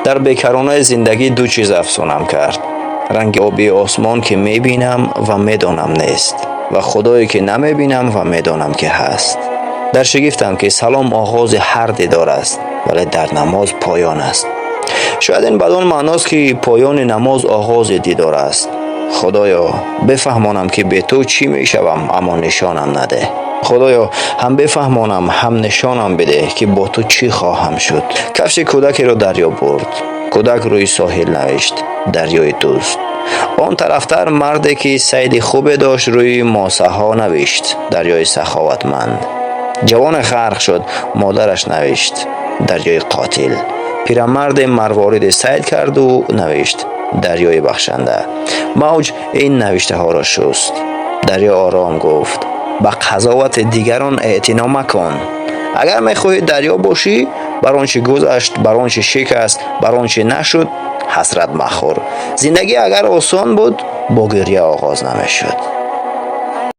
Дар бекаронаи зиндагӣ ду чиз афсунам кард: ранги обии осмон, ки мебинам ва медонам нест, ва Худое, ки намебинам ва медонам, ки ҳаст. Дар шигифтам, ки салом оғози ҳар дидор аст, вале дар намоз поён аст. Шояд ин бадон маъност, ки поёни намоз оғози дидор аст. Худоё, бифаҳмонам, ки бе ту чӣ мешавам, аммо нишонам надеҳ. Худоё, ҳам бифаҳмонам, ҳам нишонам бидеҳ, ки бо ту чӣ хоҳам шуд. Кафши кӯдакеро дарё бурд. Кӯдак рӯи соҳил навишт: «Дарёи дӯст». Он тарафтар марде, ки сайди хубе дошт, рӯи мосаҳо навишт: «Дарёи саховатманд». Ҷавоне ғарқ шуд, модараш навишт: «Дарёи қотил». Пирамарде марвориде сайд карду навишт: «Дарёи бахшанда». Мавҷ ин навиштаҳоро шуст. Дарё ором гуфт: «Ба қазовати дигарон эътино макун. Агар мехоҳӣ дарё бошӣ, бар он чӣ гузашт, бар он чӣ шикаст, бар он чӣ нашуд, ҳасрат махӯр. Зиндагӣ агар осон буд, бо гирья оғоз намешуд».